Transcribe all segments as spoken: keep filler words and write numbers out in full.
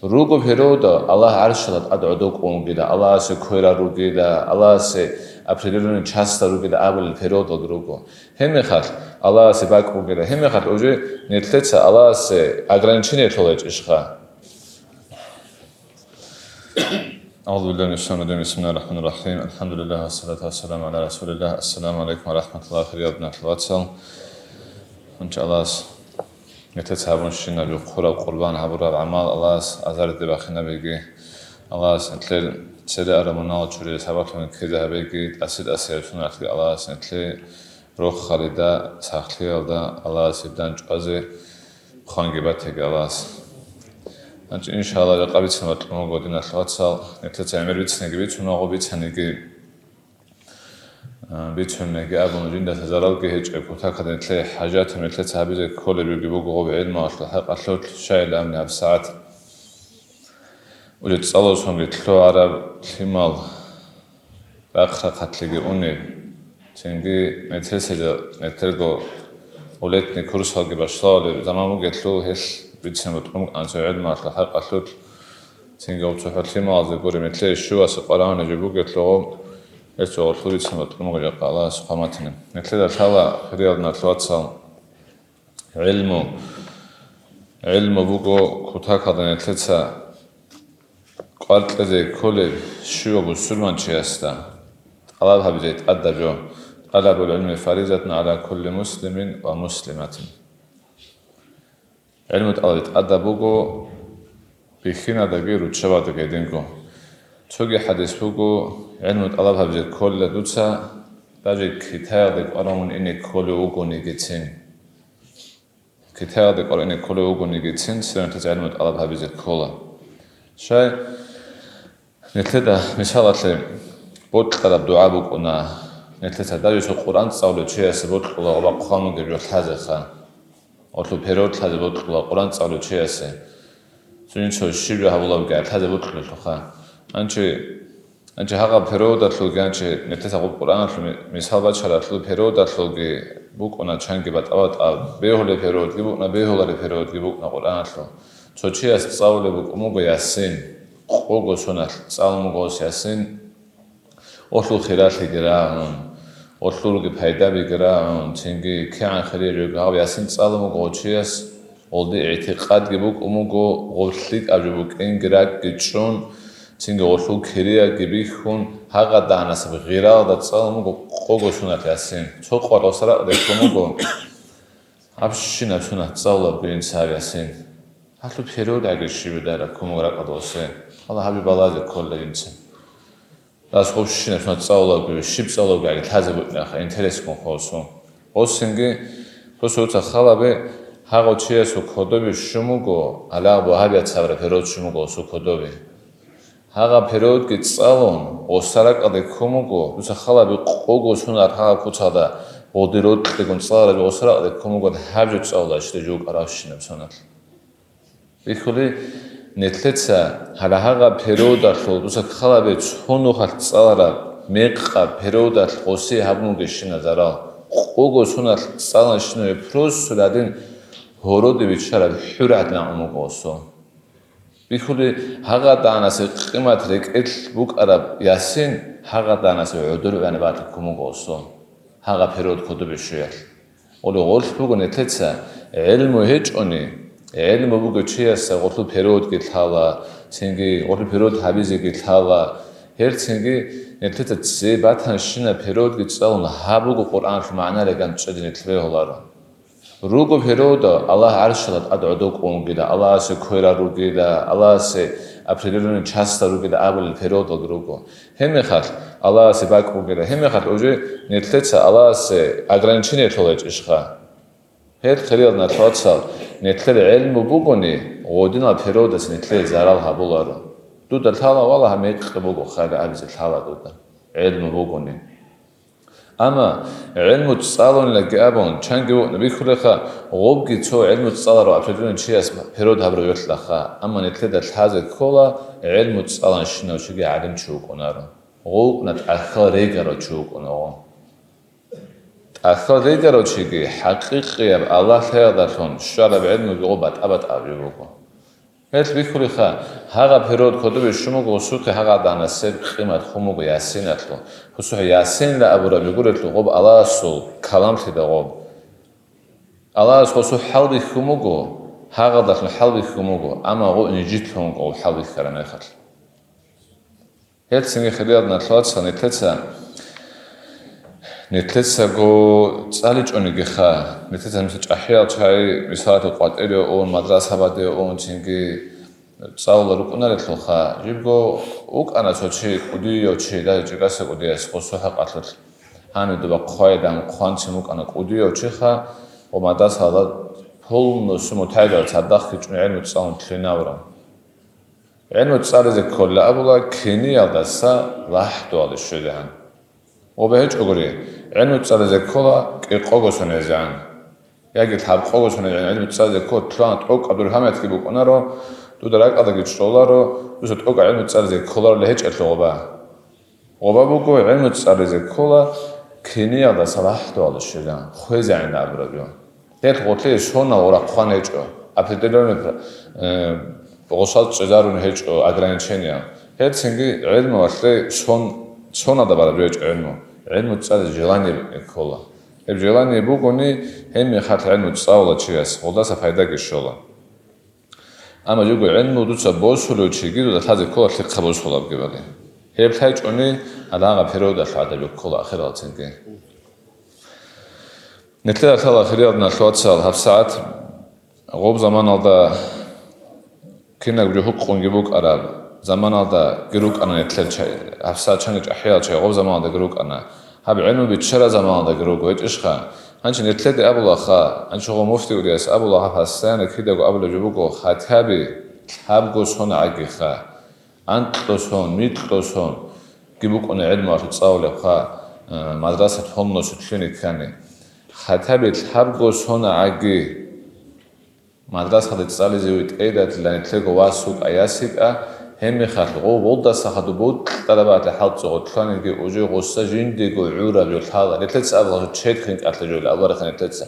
Руго периода Аллагь гӀаршалда тӀад гӀодов кӀун вугила, Аллагьасе кверал ругила, Аллагьасе определённый частал ругила абулел периодалги руго. Гьеб мехалъ Аллагьасе бакӀ бугила, гьеб мехалъ уже нилъеца Аллагьасе ограничение лъолайчӀищха? أعوذ بالله من الشيطان الرجيم. بسم الله الرحمن الرحيم. الحمد لله والصلاة والسلام على رسول الله. السلام عليكم ورحمة الله. Хириял диналъул вацал. Иншаллагь, нилъеца гьабунщинаб хъураб къурбан гьабураб гӀамал Аллагьас азарде бахинабеги, Аллагьас нилъер цере араб мунагьал чуриялъ сабаблъун ккезе гьабеги, тӀаси-тӀасияб суналъги Аллагьас нилъее рохалида, сахлъиялда Аллагьас гьеб дандчӀвазе хъванги батеги Аллагьас. Гьанже, иншаллагь, жакъа бицин бокьун буго, диналъул вацал, нилъеца гӀемер бицинеги бицун буго, бицаниги, а, бицунеги абун, жиндаса заралги гьечӀеб кутакалда нилъее хӀажатаб нилъеца гьабизе кколеб буго гъоб гӀилмуялъул хӀакъалъулъ, щайилан гьаб сагӀат уже цӀалулъунги лъугӀараб лъимал рахъ-рахъалъеги унеб, цинги медресаялда, метерго улетный курсалги башлагьулеб заман бугелъул, гьелъ бицин бокьун анцӀго гӀилмуялъул хӀакъалъулъ, цинги гъоб цохӀо лъималазе гури, метле щиваса къваригӀунеб жо бугелъул, гьесухъ гъорлъ бицин бокьун буго жакъа Аллагьас хъван батани. Метледа лъала, хириял диналъул вацал, гӀилму, гӀилму буго кутакалда нилъеца кӀвар кьезе кколеб щивав бусурманчиясда тӀалаб гьабизе тӀадаб жо: «ТӀалабул гӀилми фаризатун гӀала кулли муслимин ва муслиматин». ГӀилму тӀалаби тӀадаб буго бихьиналдаги руччабаздаги гьединго. Цоги хӀадис буго: «ГӀилму тӀалаб гьабизе кколила дуца, даже Китаялде кӀварун ине кколев вугонигицин». Китаялде кӀварун ине кколев вугонигицин, сиратица гӀилму тӀалаб гьабизе ккола. Щай, нилъеда мисалалъе бокьараб дугӀа букӀуна, нилъеца даже цо Къуръан цӀалулев чиясе бокьула ва хъван бугеб жо лъазеха. Гъолъул перевод лъазе бокьула Къуръан цӀалулев чиясе. Цинги цо щиб жо гьабулеб бугеб лъазе бокьулелъулха. Гьанже Гьанже гьагъаб переводалъулги, гьанже нилъеца гъоб Къуръаналъул ми-, мисал бачаралъул переводалъулги букӀуна чанги батӀа-батӀа, бегьулеб переводги букӀуна, бегьулареб переводги букӀуна Къуръаналъул. Цо чияс цӀалулеб букӀун буго Ясин, къого соналъ цӀалун буго гъос Ясин, гъолъул хиралъиги рагӀун, гъолъулги пайдабиги рагӀун, цинги кигӀан хирияб жо гьаб Ясин цӀалун буго гъов чияс, гъолде игӀтикъадги букӀун буго, гъоб лъикӀаб жо букӀинги ракӀги чӀун, цинги гъолъул кириябги бихьун, гьагъадагьанасеб гъиралда цӀалун буго къого соналъ Ясин. Цо къваралъ ракӀалде ккун буго гьабщинаб соналъ цӀалулеб гьаб Ясин. Гьалъул перевод гьаги щиб бугеб ккун буго ракӀалда гъосе. Гьале гьабизе балагьизе ккола инсан. Дас гъобщинаб сунат цӀалулеб бугеб, щиб цӀалулеб бугеб лъазе букӀинаха, интерес ккун хъосун. Гъосинги гъосуца халаби гьагъав чиясул кодобе щун буго, гьале гьаб вагьабияц гьабураб перевод щун буго гъосул кодобе. Гьагъаб переводги цӀалун, гъоса ракӀалде ккун буго, дуца халаби къого сунат гьагъаб куцалда гъодир рокьигун цӀалараб гъоса ракӀалде ккун буго, гьаб жо цӀалулеб щиб жо букӀарабщинаб суналъ. Бихьули, нилъеца гьале гьагъаб периодалъул дуца ккалабе цо нухалъ цӀалараб мекъаб периодалъ гъосие гьабун бугебщина зарал, къого соналъ цӀаланщинаве просто гьадин гьороде биччараб хӀур гӀадин гӀун буго гъосул. Бихьули, гьагъадагьанасе къимат рекӀелъ букӀараб Ясин гьагъадагьанасе гӀодор гӀениб батӀи ккун буго гъосул, гьагъаб период кодобе щвеялъ. Гъоле гъорлъ буго нилъеца гӀелму гьечӀони, гӀелму бугев чиясда гъолъул переводги лъала, цинги гъолъул перевод гьабизеги лъала. Гьел цинги нилъеца цебе батанщинаб переводги цӀалун, гьаб буго Къуръаналъул магӀна реган чӀезе нилъ бегьуларо. Руго переводал Аллагь гӀаршалда тӀад гӀодов кӀун вугила, Аллагьасе кверал ругила, Аллагьасе определённый частал ругила абулел переводалги руго. Гьеб мехалъ, Аллагьасе бакӀ бугила, гьеб мехалъ уже нилъеца Аллагьасе ограничение лъолайчӀищха? Гьел хириял диналъул вацал, нилъер гӀелму бугони, гъодинал периодалъ нилъее зарал гьабуларо. Дуда лъала, валлагь, гьаб мекъи буго, хали абизе лъала дуда, гӀелму бугони. Амма гӀелму цӀалунилаги абун, чанги вукӀна бихьулеха, гъобги цо гӀелму цӀаларав определённый чияс перевод гьабурав йолъаха, амма нилъеда лъазе ккола, гӀелму цӀаланщинав чиги гӀалимчи вукӀунаро. Гъов вукӀуна тӀахьал регарав чи вукӀуна гъов. ТӀахьал регарав чиги хӀакъикъияб Аллагь лъаялдалъун щвараб гӀелмуги гъов батӀа-батӀаяб жо буго. Гьелъ бихьулеха, гьагъаб Гьерод кодобе щун буго гъусухъе гьагъадагӀанасеб къимат хун буго Ясиналъул. Гъусухъе Ясинилан абураб жугурелъул гъоб Аллагьасул каламлъида гъоб. Аллагьас гъусухъ хӀалбихьун буго, гьагъадалъун хӀалбихьун буго, амма гъо инжитлъун гъоб хӀалбихьараб мехалъ. Гьелцинги хириял диналъул вацал, нилъеца, нилъецаго цӀаличӀонигиха, нилъеца мисал чӀахӀиял чагӀи, мисалалъе, къватӀире ун, мадрасабаде ун, цинги цӀалула рукӀунарелъулха, жибго вукӀана цо чи, кӀудияв чи, даже чӀикӀаса кӀудияс, гъусухъа къалъулъ. Гьаниб доба хъвайдан хъванцин вукӀана кӀудияв чиха, ва мадрасалда полностью мутагӀилал цадахъ кичӀун гӀелму цӀалун лъугьинавурав. ГӀелму цӀализе ккола абула киниялдаса лахӀдугьалде щвезегӀан. Ва гьечӀогури, гӀелму цӀализе ккола кӀикъого сонезегӀан. Яги лъабкъого сонезегӀан гӀелму цӀализе ккола, лъугьана тӀокӀаб дургьамиятги букӀунаро, дуда ракӀалдаги чӀоларо, дуца тӀокӀаб гӀелму цӀализе кколарулеб гьечӀелъул гъоба. Гъоба буго гӀелму цӀализе ккола киниялдаса лахӀдугьалде щвезегӀан, хвезегӀан абураб жо. Гьелъ гъолъие сонал гъура хъван гьечӀо, определённый, э, гъусал чӀезарун гьечӀо ограничения. Гьелцинги гӀелмуялъе сон, соналда бараб гьечӀо гӀелму. ГӀелму цӀализе желание ккола. Гьеб желание бугони, гьеб мехалъ гӀелму цӀалула чияс, гъолдаса пайдаги щола. Амма жуго гӀелму дуца босулев чиги дуда лъазе ккола лъихъа босулеб гьебали. Гьеб лъайчӀони, гьагъаб Гьеродалъ гӀадаб ккола ахиралцинги. Нилъеда лъала хириял диналъул вацал, гьабсагӀат гъоб заманалда кинаб жо гьукъунги букӀараб заманалдаги рукӀана нилъер ча-, гьабсагӀат чанги чӀахӀиял чагӀи гъоб заманалдаги рукӀана. Гьаб гӀелму биччараб заманалдаги руго гьечӀищха? Гьанчи нилъеде абулаха, гьанчи гъо муфти урияс абулаха, постоянно кидаго абулеб жо буго, хатаби лъабго сон гӀагиха. Анкьго сон, микьго сон ги букӀуна гӀелмуялъул цӀалулебха, э, мадраса тонносулъ лъугьине ккани. Хатаби лъабго сон гӀаги мадрасалде цӀализе витӀейдатила, нилъего вас вукӀа, яс йикӀа, гьебмехалъ гъов волдаса хадуб бутӀараб батӀа хӀалтӀугъо лъаниги, уже гъуса жиндиего гӀураб жо лъала. Нилъеца абула, чед хинкӀалъе жо абулареха нилъеца.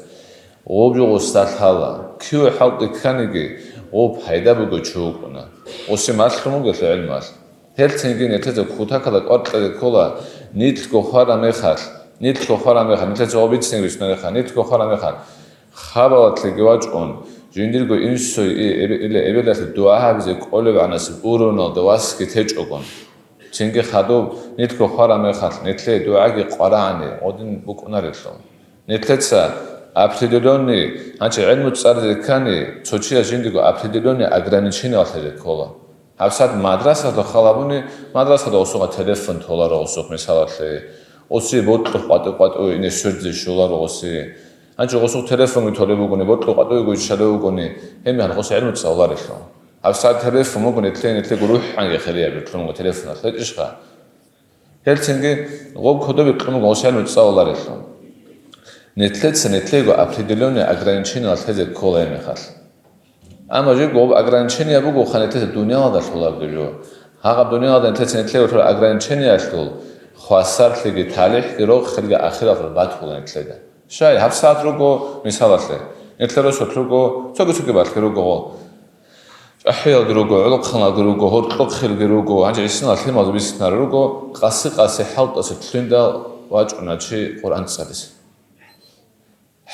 Гъоб жо гъуса лъала. Кив хӀалтӀи кканиги, гъоб пайда буго чи вукӀуна. Гъуси малъун бугелъул гӀелмалъ. Гьелцинги нилъеца кутакалда кӀвар кьезе ккола, нилъго хвараб мехалъ, нилъго хвараб мехалъ, нилъеца гъоб бицинги бицунарехъа, нилъго хвараб мехалъ. Хабалалъеги вачӀун, жиндирго инсуе и эбе-, или эбелалъе дугӀа гьабизе кӀолебгӀанасеб уровеналда васги течӀогон. Цинги хадуб нилъго хвараб мехалъ, нилъее дугӀаги къварагӀани гъодин букӀунарелъул. Нилъеца определённый, гьанчи гӀелму цӀализе ккани, цо чияс жиндиего определённый ограничениялъ гьезе ккола. ГьабсагӀат мадрасалда халабуни, мадрасалда гъусухъа телефон толаро гъусухъ, мисалалъе, гъуси бокьухъ къватӀи-къватӀи ине свердзе щоларо гъуси. Гьанчи гъусухъ телефонги толеб бугони, бокьухъ къватӀиго иччалев вугони, гьебмехалъ гъуси гӀелму цӀалуларелъул. ГьабсагӀат телефон буго, нилъее, нилъего рухӀанги хирияб, бетӀлъун буго телефоналъ, гьечӀищха? Гьелцинги гъоб кодобе кьун буго гъуси гӀелму цӀалуларелъул. Нилъеца нилъего определённый ограничениялъ гьезе ккола гьебмехалъ. Амма жибго гъоб ограничение бугоха нилъеца дуниялалда лъолаб жо. Гьагъаб дуниялалда нилъеца нилъего лъураб ограничениялъул хвасарлъиги, талихӀги, рохелги ахиралъул батула нилъеда. Щай, гьабсагӀат руго, мисалалъе, нилъер росулъ руго, цоги-цоги балъги руго, чӀахӀиялги руго, гӀолохъаналги руго, гьоркьохъелги руго, гьанже гӀисинал лъималазул бицинал руго, къаси-къаси хӀалтӀасеб лъугьиндал вачӀуна чи Къуръан цӀализе.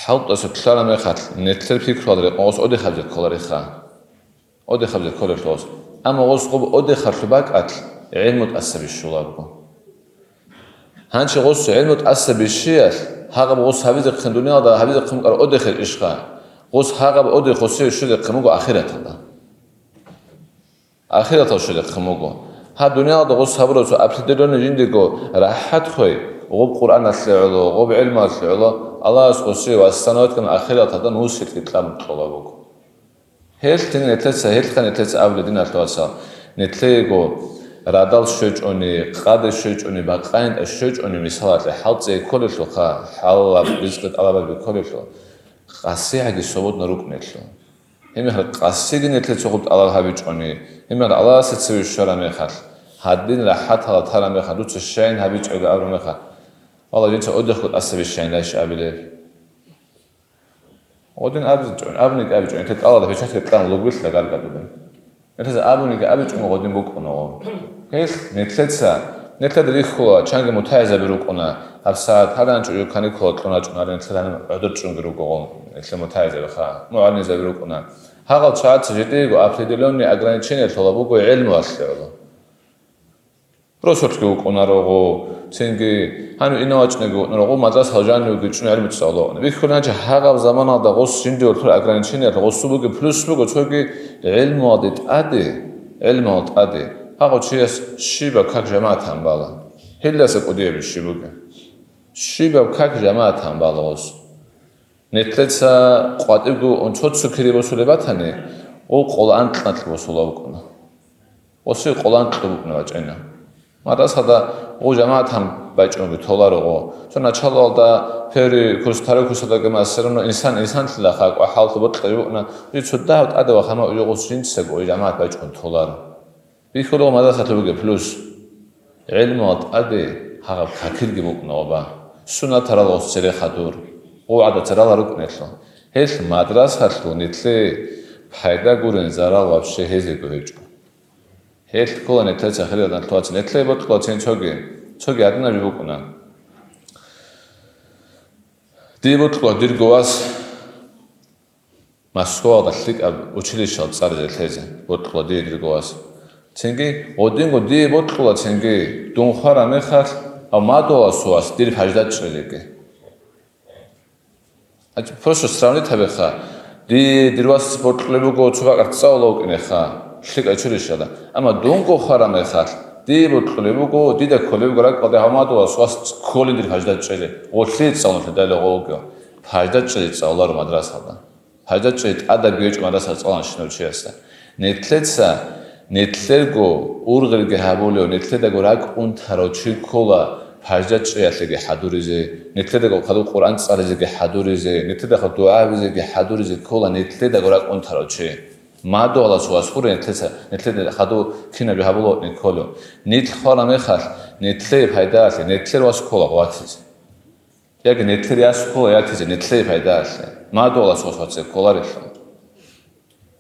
ХӀалтӀасеб лъараб мехалъ, нилъер пикруялда рекъон гъос одехабизе кколареха. Одехабизе кколелъул гъос. Амма гъос гъоб одехаблъу бакӀалъ, гӀелму тӀаса бищулабго. Гьанчи гъос гӀелму тӀаса бищиялъ, гьагъаб гъос гьабизехъин, дуниялда гьабизехъин букӀараб одехе ишха. Гъос гьагъаб одехе гъосие щвезехъин буго ахираталда. Ахираталда щвезехъин буго. Гьаб дуниялда гъос гьабураб цо определённый жиндиего рахӀат хвей, гъоб Къуръаналъе гӀоло, гъоб гӀелмалъе гӀоло, Аллагьас гъосие восстановить ккун ахираталда нусилъги кьабуллъула буго. Гьелъ тин нилъеца, гьелъха нилъеца абулеб, диналъул вацал, нилъеего радал щвечӀони, къаде щвечӀони, бакъаинда щвечӀони, мисалалъе, хӀалтӀизе кколелъулха, хӀалалаб ризкъи тӀалабаби кколелъул, къасигӀаги свободно рукӀунелъул. Гьебмехалъ къасиги нилъеца гъоб тӀалаб гьабичӀони, гьебмехалъ Аллагьасе цеве щвараб мехалъ, гьадин рахӀаталда тараб мехалъ, дуца щайин гьабичӀого абураб мехалъ, валла, жинца одехго тӀаса бищайин дайщ абилеб. Гъодин абичӀо-, абуни абичӀо, нилъер кӀалалда печатьги кьан лугбилъ лагаргадулин. Нилъеца абуниги абичӀого гъодин букӀунаго. Гьелъ нилъеца, нилъеда рихьула, чанги мутагӀилзаби рукӀуна, гьабсагӀат гьадан чӀужу каникулал кьун рачӀуна, нилъер гьаниб гӀодор чӀунги ругого, нилъер мутагӀилзабиха, мугӀалимзаби рукӀуна. Гьагъал чагӀаца жидеего определённый ограничение лъола буго гӀилмуялъе гӀоло. Росулъги вукӀунарого, цинги гьанив инав вачӀунеги вукӀунарого, мадрасал жанивги чӀун гӀилму цӀалуна. Бихьуланчи гьагъаб заманалда гъос жиндиего лъур ограничениялъ гъосу буги плюс буго, цоги гӀилмуялде тӀаде, гӀилмуялде тӀаде гьагъав чияс щибаб как жамагӀатан бала. Гьелдаса кӀудияб щиб буги. Щибаб как жамагӀатан бала гъос. Нилъеца къватӀибго цо-цо кири босулеб батани, гъо къоло анкьналъ босула вукӀуна. Гъосие къоло анкьго букӀуна бачӀина. Мадрасада гъо жамагӀатан бачӀунги толаро гъо. Цо началоялда первый курс, второй курсалдаги ма все равно инсан инсанлъила хакӀ ва хӀаллъи бокьараб букӀуна, и цо дагьав тӀаде вахана уже гъос жинцаго жамагӀат бачӀун толаро. Бихьулев мадрасалъе бугеб плюс. ГӀилмуялда тӀаде гьагъаб какилги букӀуна гъоба. Суннатарал гъос цере хадур. Гъов гӀадат церала рукӀунелъул. Гьелъ мадрасалъул нилъее пайда гурин зарал вообще гьезего гьечӀо. Гьелъ ккола нилъеца хириял нилъеца. Нилъее бокьулацин цоги, цоги гьадинаб жо букӀуна. Дие бокьула дирго вас Москваялда лъикӀаб училищал цӀаризе лъезе, бокьула дие дирго вас. Цинги, гъодинго дие бокьула цинги, дун хвараб мехалъ, гьав мадугьаласул вас дир пажда чӀезеги. Просто сравнить гьабеха, дие дир вас бокьулеб буго цо бакӀалъ цӀалула вукӀинеха, лъикӀаб училищалда. Амма дунго хвараб мехалъ, дие бокьулеб буго, дида кколеб буго ракӀалде гьав мадугьаласул вас кколин дир пажда чӀезе, гъолъие цӀалун лъадайла гъо вугев. Пажда чӀезе цӀалуларо мадрасалда. Гьажда чӀей тӀадаб гьечӀо мадрасал цӀаланщинав чиясда. Нилъеца, нилъерго ургъелги гьабулев, нилъедаго ракӀ унтарав чи ккола пажда чӀеялъеги хӀадуризе, нилъедаго хадуб Къуръан цӀализеги хӀадуризе, нилъеда хадуб дугӀа гьабизеги хӀадуризе ккола нилъедаго ракӀ унтарав чи. Мадугьалас вас гуро нилъеца, нилъеда хадуб кинаб жо гьабулев кколев. Нилъ хвараб мехалъ, нилъее пайдаялъе, нилъер вас ккола гъватизе. Яги нилъер яс ккола ятизе нилъее пайдаялъе, мадугьалас вас вацӀцӀе кколарелъул.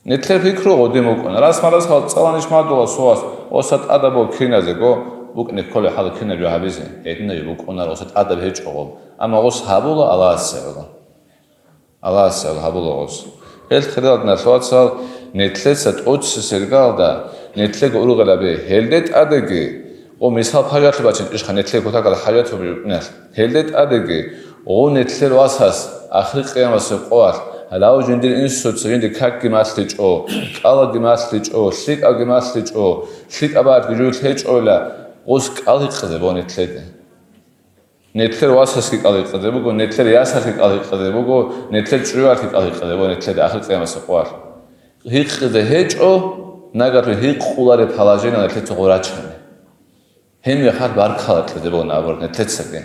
Нилъер пикру гъодин букӀуна, рас-марас хал цӀаланищ мадугьалас вас, оса тӀадаб киназего букӀине кколеб хӀал кинаб жо гьабизе, гьединаб жо букӀунар, оса тӀадаб гьечӀого, амма гъос гьабула Аллагьасе гӀоло. Аллагьас гьабула гъос. Гьел хирал диналъул вацал, нилъеца тӀоцесеб иргаялда нилъего ургъел гьабе, гьелде тӀадеги, о, мисал, пажалъи бачинчӀищ ха нилъее кутакалда хӀажат бугеб жо букӀиналъ. Гьелде тӀадеги, о, нилъер васас ахир къиямасеб къоялъ, гьалав жиндир инсуца жиндир какги малъичӀо, кӀалаги малъичӀо, лъикӀабги малъичӀо, лъикӀаб барги жугьутӀ гьечӀойила, гъос кӀал гьикъизе бо нилъеде. Нилъер васасги кӀал гьикъизе буго, нилъер ясалъги кӀал гьикъизе буго, нилъер чӀужуялъги кӀал гьикъизе буго, нилъеда ахир къиямасеб къоялъ. Гьикъизе гьечӀо, нагагьлъун гьикъулареб положение нилъеца гъорачани. Гьеб мехалъ баркала кьезе буго, наоборот, нилъецаги.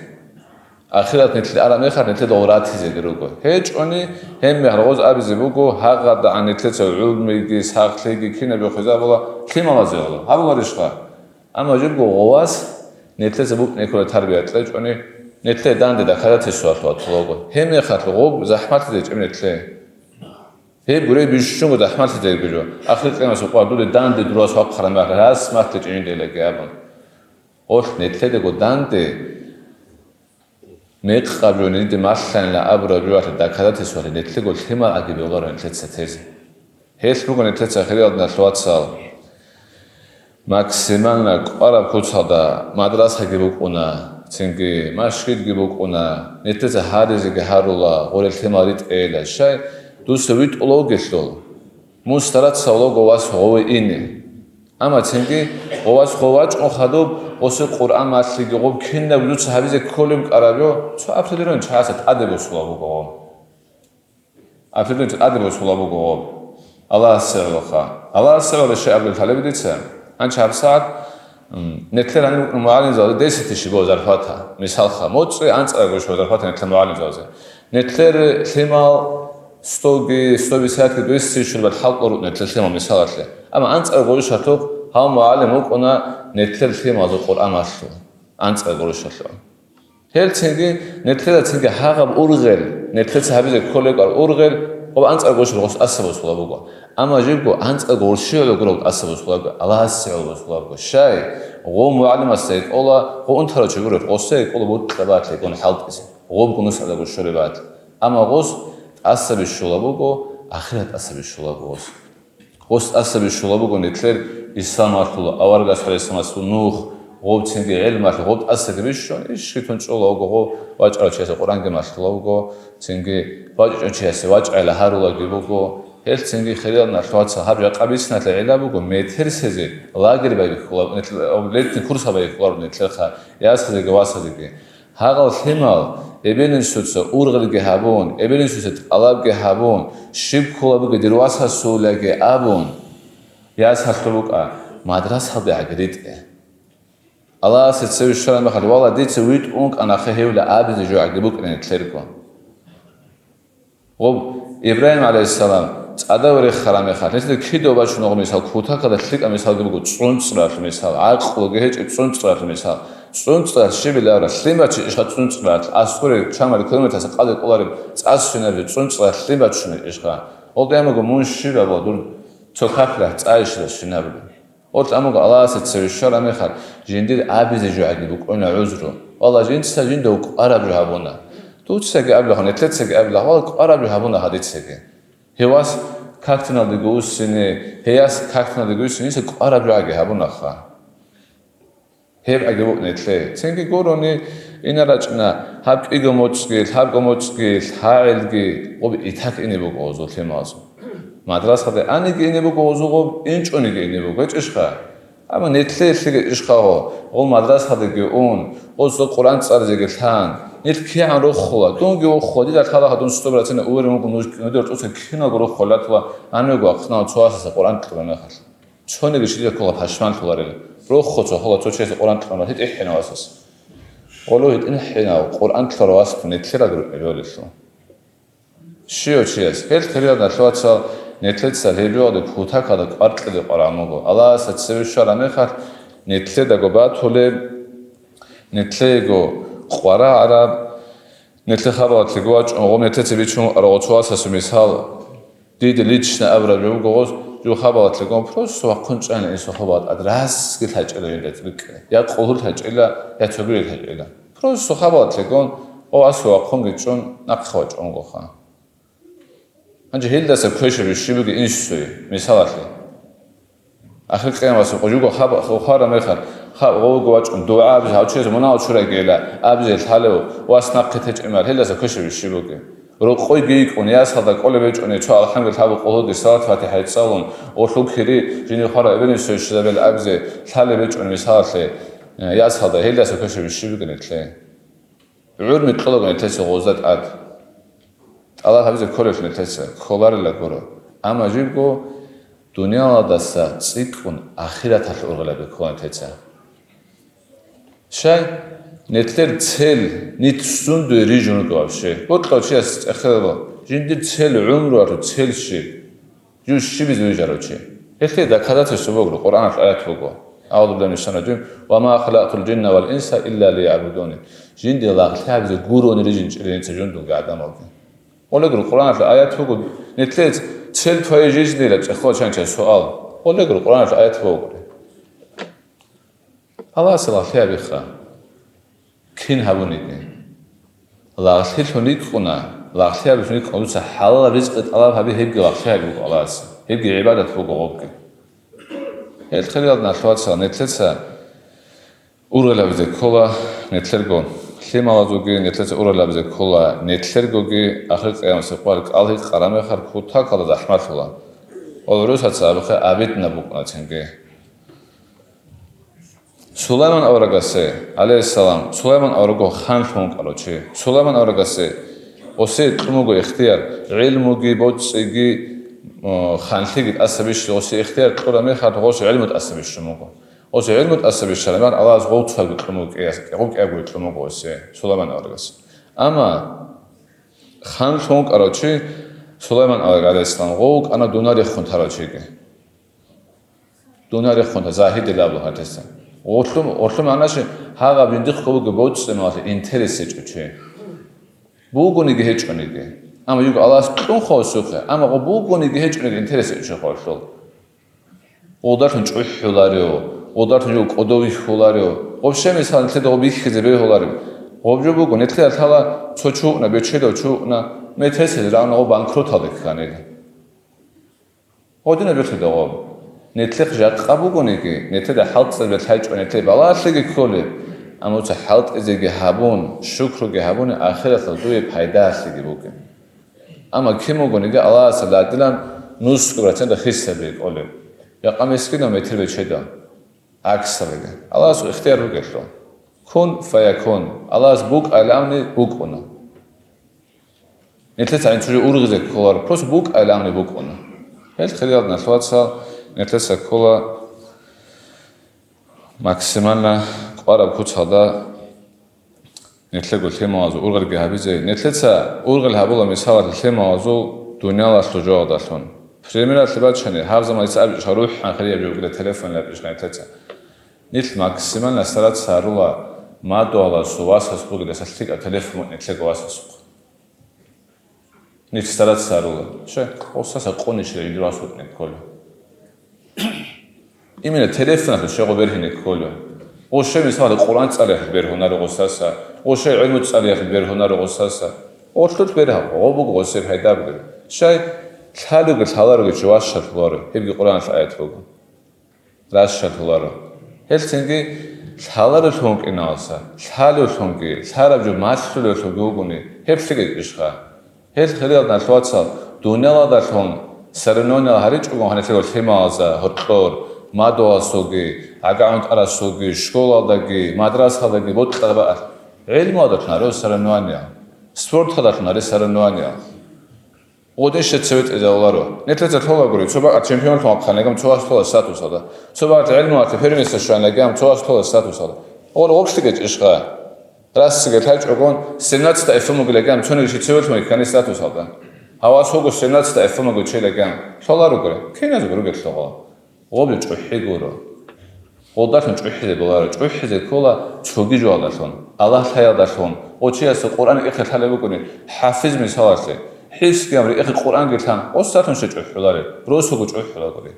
Ахират нилъ араб мехалъ нилъеда гъоратизеги руго. ГьечӀони, гьеб мехалъ гъоз абизе буго, гьагъадагӀан нилъеца гӀумруги, сахлъиги кинаб жо хвезабула, лъималазе гӀоло. Гьабуларищха? Амма жибго гъовас нилъеца букӀине ккола тарбия кьечӀони, нилъее данде доказательствоялъул ватулаго. Гьеб мехалъ гъоб захӀмалъизе чӀеб нилъее. Гьеб гуреб бищунго захӀмалъизе гуро. Ахир къиямасеб къоялъ дуда данде дурас вахъараб мехалъ гьас малъичӀин жинделаги абун. Гъолъ нилъедаго данде Мекъаб жо, нилъеда малъанила абураб жоялъе доказательствоялъе нилъего лъимал аги бегьуларо нилъеца тезе. Гьелъ буго нилъеца хириял диналъул вацал, максимально кӀвараб куцалда мадрасаги букӀуна, цинги машгидги букӀуна, нилъеца гьаризеги гьарула, гъорел лъимал ритӀейила. Щай? Дуца витӀула вугелъул. Мун стараться вулаго вас гъове ине. Амма цинги гъовас гъов вачӀун хадуб, гъосе Къуръан малъиги гъоб кинаб дуца гьабизе кколеб кӀараб жо, цо определённый чагӀаца тӀаде босула буго гъоб. Определённый тӀаде босула буго гъоб. Аллагьасе гӀолоха. Аллагьасе гӀоло щай абулеб лъалеб дица? Анча гьабсагӀат, м, нилъер гьаниб букӀун мугӀалимзабазе десять тысяч буго зарплата. Мисалха, моцӀи анцӀараго щула зарплата нилъер мугӀалимзабазе. Нилъер лъимал стоги, сто пятьдесятги, двести щурбат хӀалтӀул рукӀуна нилъер лъимал мисалалъе. Амма анцӀараго гъорищалъухъ гьав мугӀалим вукӀуна нилъер лъималазул Къуръан малъун. АнцӀараго гъорищалъухъ. Гьелцинги нилъеда цинги гьагъаб ургъел, нилъеца гьабизе кколеб кӀар ургъел, Гъоб анцӀарго щиб гъос тӀаса босулаб буго. Амма жибго анцӀарго гъурщи гӀоло гураб тӀаса босулабго, Аллагьасе гӀоло босулабго. Щай? Гъо мугӀалимасда гьикъола, гъо унтарав чи гурев, гъосе гьикъола бутӀа батлъи гун хӀалтӀизе. Гъобго нусалдаго щолеб батлъи. Амма гъос тӀаса бищула буго, ахират тӀаса бищула буго гъос. Гъос тӀаса бищула буго нилъер исламалъул аварагас гӀалайгьиссаламасул нух, гъоб цинги гӀелмалъ гъоб тӀасаги бищун, иш ритун чӀола вуго гъо вачӀарав чиясе Къуръанги малъула вуго, цинги вачӀичӀев чиясе вачӀайла гьарулаги буго. Гьелъ цинги хириял налъугьаца гьаб жакъа бициналъе гӀела буго, метерсезе лагерь байбихьула, нилъ-, летний курс байбихьуларо нилъерха, ясазеги васазеги. Гьагъал лъимал, эбел-инсуца ургъелги гьабун, эбел-инсуца тӀалабги гьабун, щиб ккола буго дир васасулаги абун, ясалъул букӀа, мадрасалде гӀаги ритӀе. Аллагьасе цеве щвараб мехалъ, валла, дица витӀун кӀанахъе гьевла абизе жо гӀаги букӀине нилъерго. Гъоб Ибрагьим гӀалайгьиссалам цӀадав рехараб мехалъ, гьесда кидав бачун гъо мисал, кутакалда лъикӀаб мисалги буго, цӀунцӀралъ мисал, гӀакълуги гьечӀеб цӀунцӀралъ мисал. ЦӀунцӀралъ щиб илавра, лъим бачи ишха цӀунцӀралъ, асгъури чамали километраса къаде кӀолареб цӀас щинаб цӀунцӀралъ лъим бачунеб ишха. Гъолда ямаго мун щиб абула дур цо каклъа цӀа ишила щинабули. Гъолъ амуго Аллагьасе цеве щвараб мехалъ, жиндир абизе жо гӀаги букӀуна гӀузру. Валла, жинца жинда кӀвараб жо гьабуна. Дуцаги абилахъун, нилъецаги абилахъ, валла, кӀвараб жо гьабуна гьадицаги. Гьевас кактиналдего уссине, гьеяс кактиналдего уссине, гьесда кӀвараб жо гӀаги гьабунаха. Гьеб гӀаги букӀ нилъе. Цинги гурони, ина рачӀна, гьаб кӀиго моцӀги, гьабго моцӀги, гьагӀелги, гъоб итак ине буго гъозул лъималазул. Мадрасалде аниги ине буго гъозул гъоб, инчӀониги ине буго, гьечӀищха? Амма нилъее лъиги ишха гъо, гъол мадрасалдеги ун, гъозда Къуръан цӀаризеги лъан, нилъ кигӀан рохула, дунги вохула, дида лъала гьадун сто процент уверен вуго нуж, нужер тӀоцебе киналго рохула лъатула, гьанивго ахънала цо васаса Къуръан кьуна мехалъ. Цониги щиб ккола пашманлъуларел. Рохо цо хола цо чиясе Къуръан кьуна, гьитӀинхӀина васас. Гъоло гьитӀинхӀинав Къуръан кьурав вас тун нилъерал рукӀине бегьулелъул. Щив чияс, гьел хириял налъугьацал нилъеца гьеб жоялде кутакалда кӀвар кьезе къваригӀун вуго. Аллагьасда цеве щвараб мехалъ, нилъедаго батулеб, нилъеего къваригӀараб, нилъер хабалалъего вачӀун, гъоб нилъеца бичун вукӀарав цо васасул мисал. Дида лично абураб жо буго гъос, жо хабалалъе гон просто вахъун чӀайин инсул хабалда тӀад, разги лъачӀила жинда рикӀкӀине, я къулгьур лъачӀила, я цогидал лъачӀила. Просто хабалалъе гон, о, асу вахъунги чӀун, нахъе вачӀунгоха. Гьанже гьелдаса квешаби щиб бугеб инсуе, мисалалъе? Ахир къиямасеб къо жуго хаб-, хвараб мехалъ, хаб гъовго вачӀун, дугӀа абизе, гьав чияс мунагьал чурагейила абизе лъалев, вас нахъе течӀеб мехалъ, гьелдаса квешаби щиб бугеб? Рокъойги йикӀун, ясалда кӀолеб гьечӀони, цо алхӀамдулиллагь абун, къулгьуги, салат-фатихӀа цӀалун, гъолъул кири жиндир хвараб эбел-инсуе щвезабила абизе лъалеб гьечӀони, мисалалъе, ясалда, гьелдаса квешаби щиб бугеб нилъее? ГӀурми кьолаго нилъеца гъозда тӀад. ТӀалаб гьабизе кколелъул нилъеца, кколарила гуро. Амма жибго дуниялалдаса цӀикӀкӀун ахираталъе ургъелаби ккола нилъеца. Щай? Нилъер цель нилъ сундуе рижун руго вообще. Бокьав чияс цӀехеларо, жиндир цель гӀумруялъул цель щиб? Жив щибизе вижарав чи? Гьелъие доказательство буго, Къуръаналъ аят буго. أعوذ بالله من الشيطان الرجيم. وما خلقت الجن والإنس إلا ليعبدون. Жинде лагълъи гьабизе гурони рижинчӀила нилъеца жундулги гӀадамалги. Гъолегури Къуръаналъ аят буго, нилъее цель твоей жизни ила цӀехола чанча суал. Гъолегури Къуръаналъ аят бугогури. Аллагьасе лагълъи гьабиха. Кин гьабуниги. Лагълъилъун рикӀкӀуна, лагълъи гьабилъун рикӀкӀуна, дуца хӀалалаб ризкъи тӀалаб гьаби, гьебги лагълъи гьаби буго Аллагьасе, гьебги гӀибадат буго гъобги. Гьел хириял налъугьацал нилъеца ургъелабизе ккола нилъерго лъималазулги, нилъеца ургъелабизе ккола нилъергоги, ахир къиямасеб къвар кӀалги къарамехар кутакалда захӀмалъула. Ва гӀурусаца абухъе абитӀна букӀуна цинги. Сулайман аварагасе, гӀалайгьиссалам, Сулайман аварагго ханлъун вукӀарав чи. Сулайман аварагасе осе кьун буго ихтияр, гӀилмуги, боцӀиги, о, ханлъиги тӀаса бищун, осе ихтияр кьураб мехалъ, гъос гӀилму тӀаса бищун буго. Осе гӀилму тӀаса бищараб мехалъ, Аллагьас гъов цоги кьун буго, кӀиас-, гъов кӀиябго кьун буго осе, Сулайман аварагас. Амма ханлъун вукӀарав чи, Сулайман авараг, гӀалайгьиссалам, гъов вукӀана дунарехун тарав чиги. Дуна рехун, загьидил абу гьатеса. Гъорлъу, гъорлъу магӀна щиб, гьагъаб жиндихъ буго боцӀцӀи мехалъ интерес гьечӀо чи. Бугониги гьечӀониги. Амма юго Аллагьас кьун хъосухъе, амма гъо бугониги гьечӀониги интерес гьечӀо хъолъул. Гъодалъун чӀухӀуларио, гъодалъун жо кӀодов вихьуларио. Вообще, мисал, нилъеда гъо бихьизе бегьулареб. Гъоб жо буго, нилъеда лъала цо чуна, бечедав чуна, метесел рагӀуна гъо банкроталде кканили. Гъодина бихьида гъоб. Нилъехъ жакъа бугониги, нилъеда хӀалтӀизабе лъайчӀо нилъее балагьалъеги кколеб. Амма цо хӀалтӀизеги гьабун, шукруги гьабуни, ахиралъа дуе пайдалъеги бугеб. Амма кин вугониги, Аллагьас ладилан нусго процент хисабе кӀолеб. Жакъа мискинав метер бечедал. ГӀаксалиги. Аллагьасул ихтияр бугелъул. Кун фаякун. Аллагьас букӀайилан абуни букӀуна. Нилъеца гӀинцӀури ургъизе кколар, просто букӀайилан абуни букӀуна. Гьел хириял налъвацал нилъеца ккола максимально кӀвараб куцалда Нилъего лъималазул ургъелги гьабизе. Нилъеца ургъел гьабула, мисалалъе, лъималазул дуниялалъул жоялдалъун. Примералъе бачани, гьаб заманица абичӀха рухӀан хирияб жо бугила телефонил абичӀха нилъеца. Нилъ максимально стараться гьарула, мадугьаласул васас бугиласа лъикӀаб телефон букӀин нилъего васасухъ. Нилъ стараться гьарула. Щай, гъосаса къуничила жиндир вас вукӀине ккола. Именно телефоналъул щай гъо бергьине ккола. Гъо щай, мисалалъе, Къуръан цӀалиялъул бергьунаро гъосаса, гъо щай гӀилму цӀалиялъул бергьунаро гъосаса. Гъолъулъ бергьа, гъо буго гъосие пайда бугеб. Щай, лъалуги лъаларуги чи ващалъуларо, гьебги Къуръаналъ аят буго. Ращалъуларо. Гьелцинги лъаларелъун вукӀиналса, лъалевлъунги, лъараб жо малъулевлъунги вугони, гьеб лъикӀ ишха. Гьел хириял налъвацал дуниялалдалъун соревнованиял гьаричӀого гьанилъего лъималазда гьоркьор, мадугьаласулги, гӀагагӀунтӀарасулги, школалдаги, мадрасалдаги бокьараб бакӀалъ, гӀилмуялдалъун гьаре соревнования, спорталдалъун гьаре соревнования. Гъодин щай цеве тӀезавуларо. Нилъеца лъолагури, цо бакӀалъ чемпионлъун вахъанилан гьагам цо вас лъола статусалда. Цо бакӀалъ гӀилмуялъе первенствоялъ щванилан гьагам цо вас лъола статусалда. Гъор гъоб лъикӀ гьечӀищха? Расига лъачӀогон семнадцать F M бугилан гьагам цониги щай цевелъун вихьани статусалда. Гьавас вуго семнадцать F M бугев чилан гьагам. Лъоларогури. Киназго ругелъул гъо. Гъоб жо чӀухӀи гуро. Гъолдалъун чӀухӀизе боларо. ЧӀухӀизе ккола цоги жоялдалъун, Аллагь лъаялдалъун. Гъо чиясда Къуръан ихъе лъалеб букӀуни, хӀафиз мисалалъе, хӀифзги гьабун, ихъе Къуръанги лъан, гъосдалъун щай чӀухӀулареб, росуго чӀухӀулагури.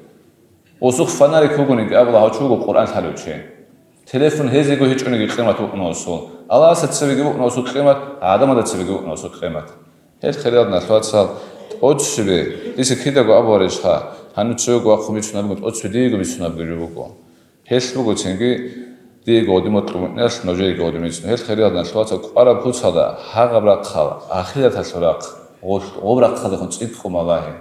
Гъосухъ фонарик вугониги абула, гьав чи вуго Къуръан лъалев чи. Телефон гьезего гьечӀониги къимат букӀуна гъосул. Аллагьасда цебеги букӀуна гъосул къимат, гӀадамазда цебеги букӀуна гъосул къимат. Гьел хириял налъвацал, тӀоцебе, дица кидаго абуарищха, гьанив цевего вахъун бицунаб буго, тӀоцебе диего бицунаб буго. Гьелъ буго цинги диего гъодин бокьун букӀиналъ нужееги гъодин бицун. Гьел хириял налъвацал кӀвараб куцалда гьагъаб рахъал, ахираталъул рахъ, гъолъ-, гъоб рахъалдехун цӀикӀкӀун балагье.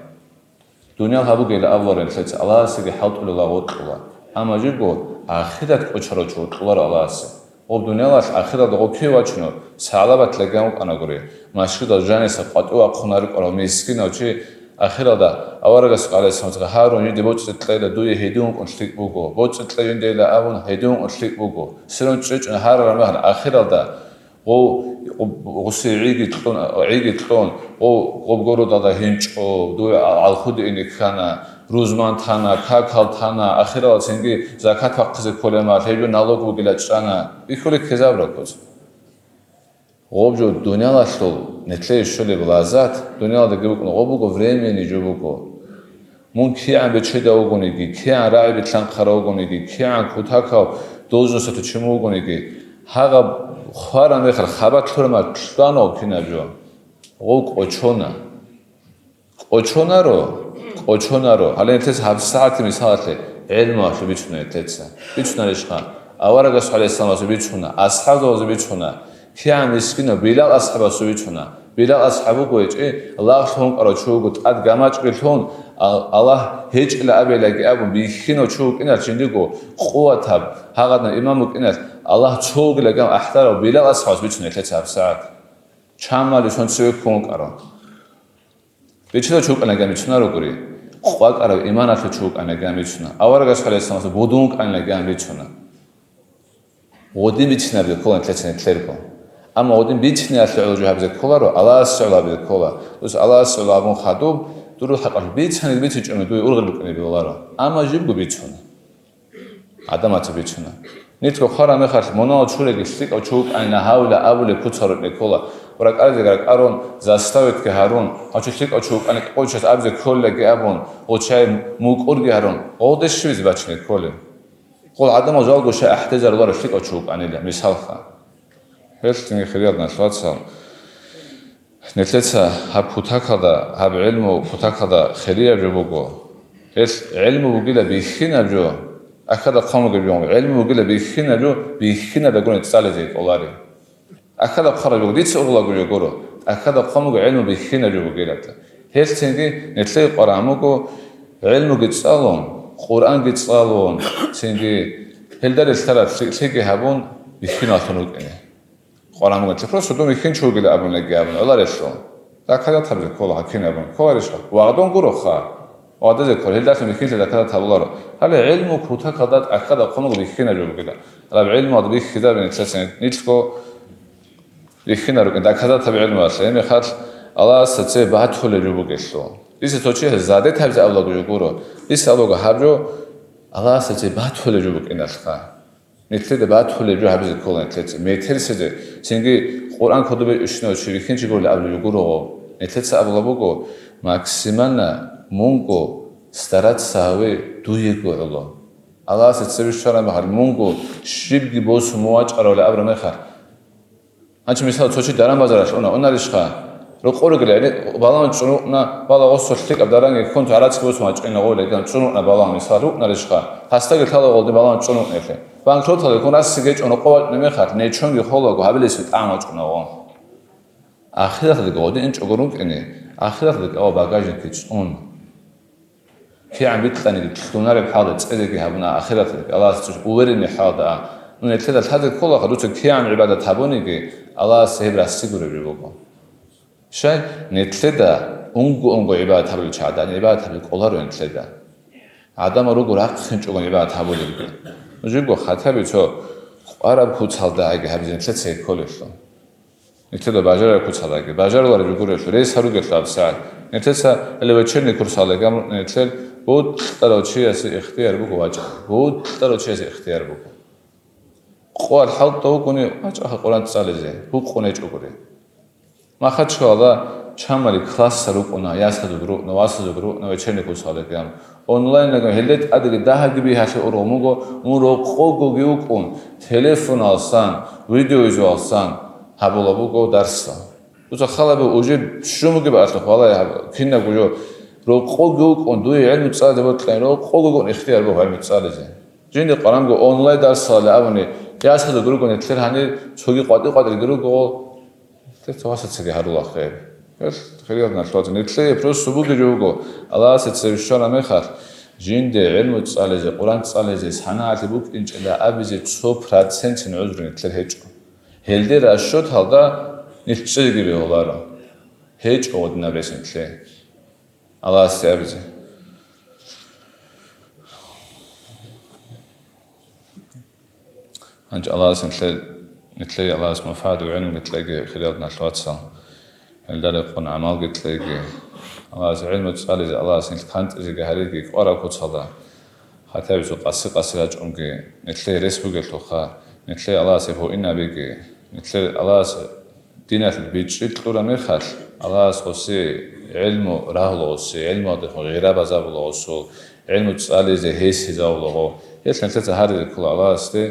Дуниял гьабугейилан абуларел лъеца Аллагьасеги хӀалтӀулел вукьула, амма жибго ахират кӀочарав чи вукьуларо Аллагьасе. Гъоб дуниялалъ ахиралда гъо кив вачунев сагӀлабат леган вукӀанагури, машгидал жаниса къватӀив вахъун рукӀарав мискинав чи ахиралда аварагас къалесамцӀа гьарун, жинде боцӀи кьейила дуе гьедин вукӀун лъикӀ буго, боцӀи кьей жиндейила абун гьедин вукӀун лъикӀ буго, сирун чӀечӀун гьарараб мехалъ ахиралда Гъов, гъуси гӀиги кьун, гӀиги кьун, гъов, гъоб городалда гьинчӀо, дуе гӀалхуде ине ккана, рузман тана, какал тана, ахиралда цинги закат вахъизе кколеб мехалъ, гьеб жо налог бугила чӀана, бихьулеб ккезаб ракӀуц. Гъоб жо дуниялалъул нилъее щолеб лаззат, дуниялалдаги букӀун, гъоб буго временный жо буго. Мун кигӀан бечедав вугониги, кигӀан рагӀи битлъанхъарав вугониги, кигӀан кутакав должносталъул чи вугониги, гьагъаб хвараб мехалъ хабалъ лъураб мехалъ лъугьанав кинаб жо? Гъов кӀочона. КӀочонаро, кӀочонаро. Гьале нилъеца гьабсагӀатги мисалалъе гӀелмуялъул бицуна нилъеца. Бицунарищха? Аварагасул гӀалайгьиссаламасул бицуна, асхӀабзабазул бицуна. КигӀан мискинав Билал асхӀабасул бицуна. Билал асхӀаб вуго гьечӀи, лагълъун вукӀарав чи вуго, тӀад гамачӀги лъун, Ал-, Аллагь гьечӀила абилаги абун бихьинав чи вукӀиналъ жиндиго къуватаб, гьагъадинаб имам вукӀиналъ Аллагь цо вугилаги абун ахӀдарав Билал асхӀабас бицуна нилъеца гьабсагӀат. Чамали сон цеве ккун вукӀарав. Бечедав чи вукӀаниги гьаниб бицунарогури, къвакӀарав иманалъул чи вукӀаниги гьаниб бицуна, аварагасул гӀалайгьиссаламасул бодун вукӀаниги гьаниб бицуна. Гъодин бицинабги ккола нилъеца нилъерго. Амма гъодин бициниялъе гӀоло жо гьабизе кколаро, Аллагьасе гӀоло гьабизе ккола. Дус Аллагьасе гӀоло гьабун хадуб, дурул хӀакъалъулъ бицаниги бицине чӀони дуе ургъел букӀине бегьуларо. Амма жибго бицуна. ГӀадамаца бицуна. Нилъго хвараб мехалъ, мунагьал чуреги лъикӀав чи вукӀанин гьавила абулеб куцал рукӀине ккола. РакӀаризе ракӀарун, заставитги гьарун, гьав чи лъикӀав чи вукӀани къочас абизе кколилаги абун, гъочай мукӀурги гьарун, гъолде щибизе бачине кколеб? Гъол гӀадамал жалго щай ахӀдезаруларо лъикӀав чи вукӀанила, мисалха. Гьелъ цинги, хириял диналъул вацал, нилъеца гьаб кутакалда, гьаб гӀилму кутакалда хирияб жо буго. Гьелъ гӀилму бугила бихьинаб жо, ахада хъван бугеб жо, гӀилму бугила бихьинаб жо, бихьинаб гурони цӀализе кӀолари. Ахада хъвараб жо, дица урлаго жо гуро, ахада хъван буго гӀилму бихьинаб жо бугилан. Гьелъ цинги нилъее къваригӀун буго, гӀилмуги цӀалун, Къуръанги цӀалун, цинги гьелда релълъараб лъи-, лъиги гьабун, бихьиналъун рукӀине. КъваригӀун буго, просто дун бихьинчи вугила абунаги абун, гӀоларелъул. Доказать гьабизе ккола гьакин абун. Кколарищха? Вагъдун гуроха. Вагъдизе ккола, гьелдалъун бихьинлъи доказать гьабуларо. Гьале гӀилму кутакалда тӀахьазда хъун буго бихьинаб жо бугила. Гьаб гӀилмуялда бихьизабе нилъеца нилъго бихьинал рукӀин, доказать гьабе гӀилмуялъе. Гьеб мехалъ Аллагьасда цебе батулеб жо бугелъул. Дица цо чи задетабизе абулаго жо гуро. Дица абулаго гьаб жо Аллагьасда цебе батулеб жо букӀиналъха. Нилъеда батулеб жо гьабизе ккола нилъеца. Метерисезе, цинги Къуръан кодобе ущинав чи бихьинчи гурел абулеб жо гурого. Нилъеца абулеб буго, максимально мунго стараться гьаве дуего гӀоло. Аллагьасда цебе щвараб мехалъ, мунго щибги босун мун вачӀаравли абураб мехалъ. Гьанчи, мисал, цо чи даран-базаралъ уна, унарищха? Рокъор ругел гӀени балагьун чӀун вукӀуна, балагь гъосул лъикӀаб даранги ккун, гӀарацги босун вачӀина гъолей, ган чӀун вукӀуна балагьун, мисал, рукӀунарищха? Гьасдаги лъала гъолде балагьун чӀун вукӀунелъе. Банкроталде ккун, рассиги гьечӀун рокъов вачӀунеб мехалъ, нечонги холаго гьабилесеб тӀагӀам вачӀуна гъо. Ахираталдаги гъодин инчӀого рукӀине, ахираталдаги ава багажнике чӀун. КигӀан бикьаниги лъунареб хӀалда цӀезеги гьабуна ахираталдаги, Аллагьасда уверенный хӀалда а. Ну, нилъеда лъазе кколаха, дуца кигӀан гӀибадат гьабуниги, Аллагьас гьеб расси гуреб жо буго. Щай, нилъеда унго-унго гӀибадат гьабулел чагӀадан гӀибадат гьаби кӀоларо нилъеда. ГӀадамал руго рахъинчӀого гӀибадат гьабулелги. Нужего хатаби цо къвараб куцалдаги гьабизе нилъеца кколелъул. Нилъеда бажарараб куцалдаги, бажарулареб жо гурелъул, рес гьаругелъул гьабсагӀат. Нилъеца или вечерний курсалдаги гьабун, нилъер бутӀарав чиясе ихтияр буго вачӀа. БутӀарав чиясе ихтияр буго. Къоялъ хӀалтӀа вукӀуни, вачӀаха Къуръан цӀализе, гьукъун гьечӀогури. Махачкалда чамали классал рукӀуна, ясазул рукӀуна, васазул рукӀуна, вечерний курсалдаги гьабун. Онлайнагун гьелде тӀадеги дагьаги бигьалъи ургъун буго, мун рокъогоги вукӀун, телефоналсан, видеовизуалсан гьабула буго дарсал. Дуца халаби уже щун бугеб алъухъ, валай гьаб, кинабго жо рокъоги вукӀун, дуе гӀилму цӀализе бокьани, рокъоги вукӀун ихтияр буго гӀилму цӀализе. Жинди къварамго онлайн дарсалали абуни, ясазул ругони, нилъер гьанир цоги къватӀи-къватӀиги руго, Лъеца васацаги гьарулахъе. Гьел хириял диналъул вацал, нилъее просто бугеб жо буго, Аллагьасда цебе щвараб мехалъ, жинде гӀилму цӀализе, Къуръан цӀализе, санагӀалъи букӀинчӀила абизе цо процентин гӀузру нилъер гьечӀо. Гьелде расчеталда нилъ чӀезеги бегьуларо. ГьечӀо гъодинаб рес нилъее. Аллагьасде абизе. Гьанже Аллагьас нилъе-, нилъее Аллагьас манфагӀат ва гӀилмуги кьеги, хириял диналъул вацал. Гьелда рекъон гӀамалги кьеги. Аллагьас гӀилму цӀализе, Аллагьас нилъ кантӀизеги гьариги кӀвараб куцалда. Хатаб цо къаси-къаси рачӀунги, нилъее рес бугелъулха, нилъее Аллагьас гьеб гьуинабиги, нилъее Аллагьас диналъул бичӀчӀи кьураб мехалъ, Аллагьас гъосе гӀилму рагьула, гъосе гӀилмуялдехун гъира базабула, гъосул гӀилму цӀализе гьесизавулаго. Гьелъ нилъеца гьаризе ккола Аллагьасде,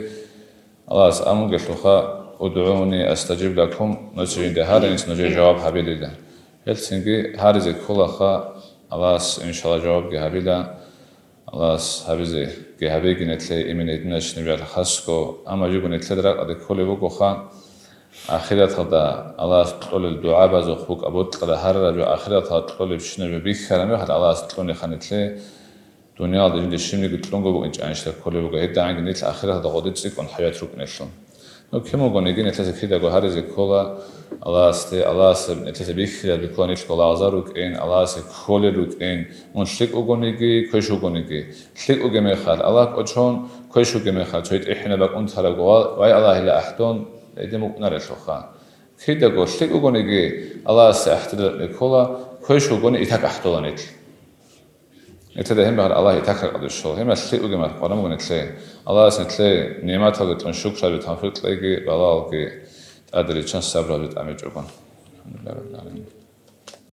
Аллагьас амунгелъулха, «УдгӀуни астажиб лакум», нуца жинде гьаринс нужее жаваб гьабилила. Гьелъ цинги гьаризе кколаха, Аллагьас, иншалла, жавабги гьабила. Аллагьас гьабизе гьабеги нилъее имин гьединачӀни бегӀлъи хасго, амма жибго нилъеда ракӀалде кколеб бугоха, ахираталда Аллагьас кьолел дугӀабазухъ букӀа бокьараб гьарараб жо, ахираталда кьолебщинаб жо бихьараб мехалъ Аллагьас кьуниха нилъее, дуниялда жинде щибниги кьунго букӀинчӀанищила кколеб буго, гьедигӀанги нилъ ахираталда гъоде цӀикӀкӀун хӀаят рукӀунелъул. Ну, кин бугониги, нилъеца кидаго гьаризе ккола Аллагьасде, Аллагьас нилъеца бихьизаб бихьула нилъго лагъзал рукӀин, Аллагьасе кколел рукӀин, мун лъикӀ вугониги, квеш вугониги. ЛъикӀ вугеб мехалъ Аллагь кӀочон, квеш вугеб мехалъ цоги тӀехьинаб бакӀун тарабго ва-, вай Аллагьила ахӀдон гьедин букӀунарелъулха. Кидаго лъикӀ вугониги, Аллагьасе ахӀдида рекӀелъе ккола, квеш вугони итак ахӀдола нилъ. Нилъеда гьеб мехалъ Аллагь итак ракӀалде щола. Гьеб мехалъ лъикӀ вугеб мехалъ къваран буго нилъее. Аллагьас нилъее нигӀматалги тӀун шукраби тавфикъ кьеги, балагьалги тӀадаб риччан сабралде тӀамичӀого. الحمد لله رب العالمين.